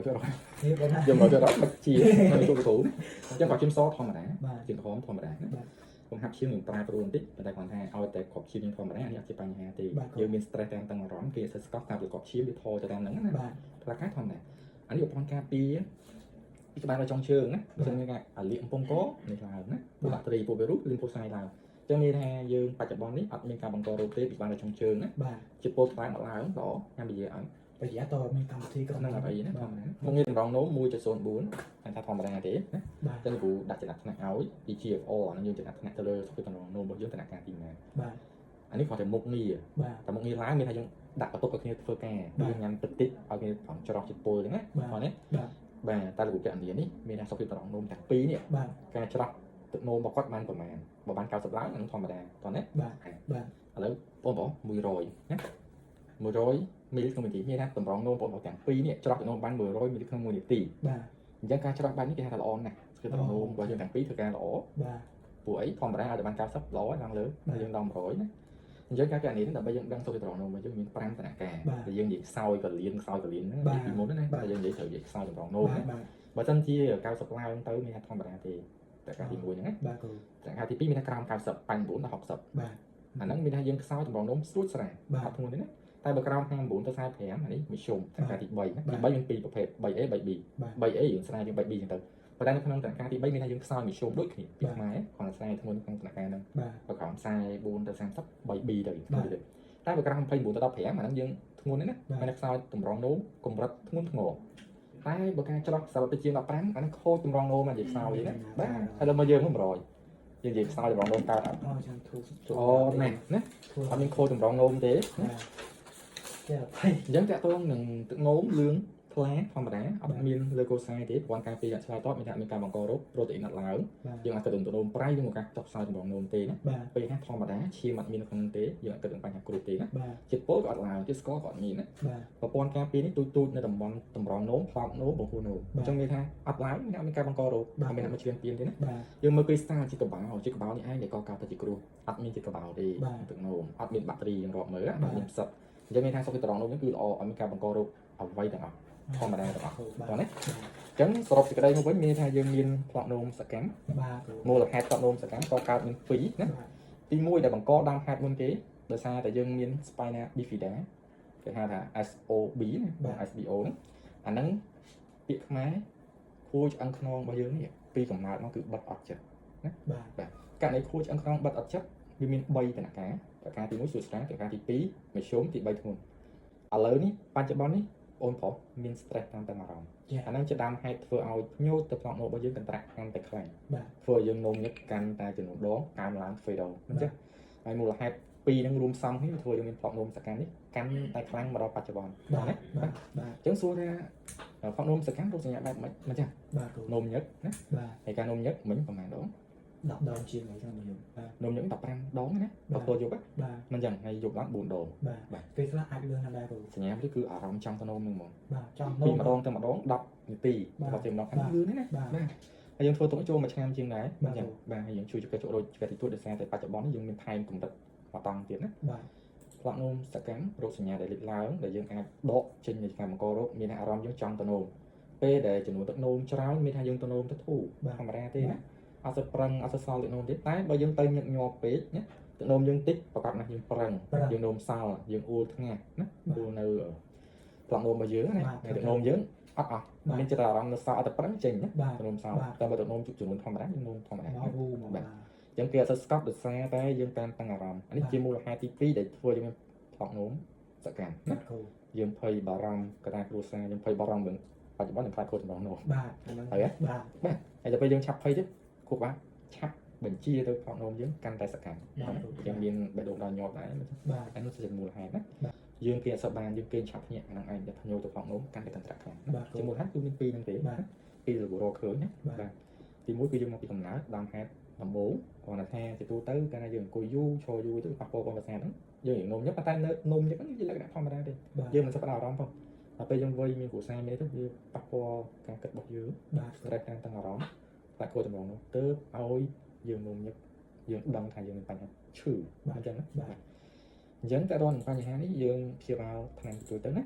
100% នេះបងណា យើង100%មិនជានៅទូគ្រូអញ្ចឹងគាត់ឈាមសធម្មតា បាទ ឈាមក្រហមធម្មតាណា បាទ កុំហាប់ឈាមនឹងប្រែប្រួលបន្តិចប៉ុន្តែគាត់ថាឲ្យតែគ្រាប់ឈាមយើងធម្មតានេះអត់ជាបញ្ហាទេ បាទ យើងមាន stress តាមតឹងអារម្មណ៍គេសិស្កោះតាមប្រកបឈាមវាថយទៅតាមហ្នឹងណា បាទ ផ្លូវកាយធម្មតាអានេះឧបករណ៍ការពារពីក្បាលដល់ចុងជើងណាបើមិនមានការអាលៀកកំពង់កនេះឡើងណាពួកបាក់តេរីពួកវីរុសលីមផូសៃឡើងអញ្ចឹងមានថាយើងបច្ចុប្បន្ននេះអត់មានការបង្ករោគទេពីក្បាលដល់ចុងជើងណា បាទ ជាពលថ្លៃមកឡើងល្អញ៉ាំនិយាយអត់ ប្រយ័ត្នតមានកម្មវិធីក្រុម ហ្នឹងអត់អីណាធម្មតាមុខងារតម្រងនោម1.04តែថាធម្មតាទេណា បាទ អញ្ចឹងគ្រូដាក់ចំណាត់ថ្នាក់ឲ្យពី GFO អាហ្នឹងយើងចំណាត់ថ្នាក់ទៅលើសុខភាពតម្រងនោមរបស់យើងថ្នាក់ការទីណា បាទ អានេះគ្រាន់តែមុខងារ បាទ តែមុខងារឡើងមានថាយើងដាក់បន្ទុកឲ្យគ្នាធ្វើការ បាទ យើងញ៉ាំតិចតិចឲ្យគ្នាប្រងច្រោះជាតិពុលអញ្ចឹងណា បាទ បាទនេះ បាទ បាទតែលោកគ្រូកណនីនេះមានថាសុខភាពតម្រងនោមទាំងពីរនេះ បាទ ការច្រោះទឹកនោមរបស់គាត់បានប្រមាណបើបាន90ឡើងអាហ្នឹងធម្មតាតោះណា បាទបាទ ឥឡូវបងប្អូន100ណា100មីលក្នុងនាទីមានថាតម្រងនោមបងប្អូនទាំងពីរនេះច្រោះទឹកនោមបាន100មីលក្នុង1នាទី បាទ អញ្ចឹងការច្រោះបែបនេះគេហៅថាល្អណាស់គឺតម្រងនោមរបស់យើងទាំងពីរធ្វើការល្អ បាទ ពួកអីធម្មតាឲ្យតែបាន90ល្អឡើងលើ បាទ យើងដល់100ណាអញ្ចឹងការកណនីនេះដើម្បីយើងដឹងសុខភាពតម្រងនោមរបស់យើងមាន5ដំណាក់កាល បាទ ដែលយើងនិយាយខ្សោយកលៀនខ្សោយកលៀនហ្នឹង បាទ ពីមុនហ្នឹងណា បាទ តែយើងនិយាយត្រូវនិយាយខ្សោយតម្រងនោម បាទ ណា បាទ បើសិនជា90ឡើងទៅមានថាធម្មតាទេតែការទី1ហ្នឹងណា បាទគ្រូ តែការទី2មានថាក្រោម90 89ដល់60 បាទ អាហ្នឹងមានថាយើងខ្សោយតម្រងនោមស្រួចស្រាល បាទ អត់ធ្ងន់ទេណាតែបើក្រោម59ទៅ45អានេះមធ្យមតែការទី3ណាទី បាទ 3មានពីរប្រភេទ 3A 3B បាទ 3A យើងស្រាលជាង 3B ចឹងទៅប៉ុន្តែនៅក្នុងដំណាក់កាលទី3មានថាយើងខ្សោយមធ្យមដូចគ្នាពី បាទ ខ្មែរគ្រាន់តែស្រាលធ្ងន់ក្នុងដំណាក់កាលហ្នឹង បាទ បើក្រោម44ទៅ30 3B ទៅ បាទ ទៅតែបើក្រោម29ទៅ15អាហ្នឹងយើងធ្ងន់ទេណា បាទ មានតែខ្សោយតម្រងនោមកម្រិតធ្ងន់ធ្ងរតែបើការច្រោះសរុបទៅជាង15អាហ្នឹងខូចតម្រងនោមអានិយាយខ្សោយទេណាបាទហើយដល់មកយើង100យើងនិយាយខ្សោយតម្រងនោមកើតអត់ អូចាំធូ ល្អណាស់ណា ធូ អត់មានខូចតម្រងនោមទេណា បាទចេះអភ័យ អញ្ចឹងតកតងនឹងទឹកនោមលឿងថ្លាធម្មតាអត់មានលើកូសាយទេប្រព័ន្ធការពារឆ្លើយតបមានថាមានការបង្ករោគប្រូតេអ៊ីនអត់ឡើង បាទ យើងអាចគិតถึงទឹកនោមប្រៃឬមកការចុះខ្សោយតម្រងនោមទេណា បាទ ពេលណាធម្មតាឈាមអត់មាននៅក្នុងទេយើងអាចគិតถึงបញ្ហាគ្រូទេណា បាទ ជាតិពុលក៏អត់ឡើងជាតិស្ករក៏អត់មានណា បាទ ប្រព័ន្ធការពារនេះទូចទូចនៅតំបន់តម្រងនោមផ្លោកនោមបង្ហួរនោម បាទ អញ្ចឹងមានថាអត់ឡើងមានមានការបង្ករោគ បាទ អត់មានអ្នកមកឈ្លានពានទេណា បាទ យើងមើលគ្រីស្តាល់ជាតិកបោជាតិកបោនេះឯងដែលកកើតទៅជាគ្រោះអត់មានជាតិកបោទេ បាទ ទឹកនោមអត់មានបាក់តេរីយើងរាប់មើលអ បាទ ត់មានផ្សិតអញ្ចឹងមានថាសុខភាពតម្រងនោមនេះគឺល្អអត់មានការបង្ករោគអ្វីទាំងអស់ធម្មតាទាំងអស់ បាទ តោះណាអញ្ចឹងសរុបសេចក្តីមកវិញមានថាយើងមានផ្លោកនោមសកម្ម បាទគ្រូ មូលហេតុផ្លោកនោមសកម្មក៏កើតមានពីរណា បាទ ទី1ដែលបង្កដើមហេតុមុនគេដោយសារតែយើងមាន spina bifida គេហៅថា SOB ណា SBO ហ្នឹងអាហ្នឹងពាក្យខ្មែរខួរឆ្អឹងខ្នងរបស់យើងនេះពីកំណើតមកគឺបិទអត់ចិត្ត បាទ ករណីខួរឆ្អឹងខ្នងបិទអត់ចិត្តវាមាន3ដំណាក់កាលដំណាក់កាលទី1ស្រួលស្រាលដំណាក់កាលទី2មធ្យមទី3ធ្ងន់ឥឡូវនេះបច្ចុប្បន្ននេះបងប្រុសមាន stress តាមតែអារម្មណ៍ ចា អាហ្នឹងជាដើមហេតុធ្វើឲ្យភ្ញូទៅផ្នត់នោមរបស់យើងកន្ត្រាក់កាន់តែខ្លាំង បាទ ធ្វើឲ្យយើងនោមញឹកកាន់តែចំនួនដងកើនឡើងទ្វេដងមិនចឹងហើយមូលហេតុពីរហ្នឹងរួមផ្សំគ្នាធ្វើឲ្យយើងមានផ្លុកនោមសកម្មនេះកាន់តែខ្លាំងមកដល់បច្ចុប្បន្ន បាទ ណា បាទបាទ អញ្ចឹងសួរថាផ្លុកនោមសកម្មរោគសញ្ញាបែបម៉េចមិនចឹង បាទគ្រូ នោមញឹកណា បាទ ហើយការនោមញឹកមិញប្រហែលដង 10ដងជាងអីចឹងខ្ញុំបាទ នោមញឹក15ដងណា បាទ បើទល់យប់ បាទ មិនចឹងហើយយប់ឡើង4ដង បាទ បាទ ពេលខ្លះអាចលឿនណាស់ដែរគ្រូ សញ្ញានេះគឺអារម្មណ៍ចង់ទៅនោមហ្នឹងហ្មង បាទចង់ ពី នោម ម្ដងទៅម្ដង10នាទី បាទ បើជាម្ដង បាទ លឿនណា បាទ បាទហើយយើងធ្វើទុកចូលមួយឆ្នាំជាងដែរ បាទ មិនចឹងបាទហើយយើងជួយចុះរោគឆ្កែតិចតួចដោយសារតែបច្ចុប្បន្ននេះយើងមានថែមកម្រិតមួយតង់ទៀតណា បាទ ផ្លាកនោមសកម្មរោគសញ្ញាដែលលេចឡើងដែលយើងអាចដកចេញនៃការបង្ករោគមានអារម្មណ៍យើងចង់ទៅនោមពេលដែលចំនួនទឹកនោមច្រើនមានថាយើងទៅនោមទៅធូរ បាទ ធម្មតាទេណាអត់សូវប្រឹងអត់សូវសល់ទឹកនោមទេតែបើយើងទៅញឹកញាប់ពេកណាទឹកនោមយើងតិចប្រកាសណាស់យើងប្រឹង ប្រឹង យើងនោមសល់យើងអួលថ្ងាសណា បាទ អួលនៅផ្លាកនោមរបស់យើងណា បាទ ហើយទឹកនោមយើងអត់អស់ បាទ មានចិត្តអារម្មណ៍នៅសល់អត់តែប្រឹងចេញណា បាទ ទឹកនោមសល់ បាទ តែបើទឹកនោមចំនួនធម្មតាយើងនោមធម្មតា មកវូមក បាទ បាទ អញ្ចឹងគេអត់សូវស្កប់ដោយសារតែយើងតាមតាំងអារម្មណ៍អានេះ បាទ ជាមូលហេតុទី2ដែលធ្វើឲ្យយើងមានផ្លុកនោមសកម្មណា បាទគ្រូ យើងភ័យបារម្ភកត្តាគ្រួសារយើងភ័យបារម្ភរឿងបច្ចុប្បន្ននឹងខ្លាចខូចចំណងនោម បាទអាហ្នឹង ហើយហ៎ បាទ បាទហើយដល់ពេលយើងឆាប់ភ័យទៀតខួរក្បាលឆាប់បញ្ជាទៅផ្លុកនោមយើងកាន់តែសកម្ម បាទគ្រូ យើងមានបេះដូងដល់ញាប់ដែរមិនចឹង បាទ អានោះជាមូលហេតុណា បាទ យើងគេអត់សូវបានយើងគេងឆាប់ភ្ញាក់អាហ្នឹងឯងដែលភ្ញូទៅផ្លុកនោមកាន់តែកន្ត្រាក់ខ្លាំងណា បាទគ្រូ ជាមូលហេតុគឺមានពីរហ្នឹងទេ បាទ ណាពីរលោករកឃើញណា បាទ បាទទីមួយគឺយើងមកពីកំណើតដើមហេតុដំបូងគ្រាន់តែថាជាទូទៅកាលណាយើងអង្គុយយូរឈរយូរទៅប៉ះពាល់ប្រសាទហ្នឹងយើងរៀងនោមញឹកប៉ុន្តែនៅនោមញឹកហ្នឹងជាលក្ខណៈធម្មតាទេ បាទ យើងមិនសូវផ្ដោតអារម្មណ៍ផងដល់ពេលយើងវ័យមានគ្រួសារមានអីទៅវាប៉ះពាល់ការគិតរបស់យើង បាទ stress តាមទាំងអារម្មណ៍ផ្លាក់គោចម្រងនោះទៅឲ្យយើងនោមញឹកយើងដឹងថាយើងមានបញ្ហាឈឺ បាទ អញ្ចឹងណា បាទ អញ្ចឹងតើតើនឹងបញ្ហានេះយើងព្យាបាលថ្នាំទទួលទៅណា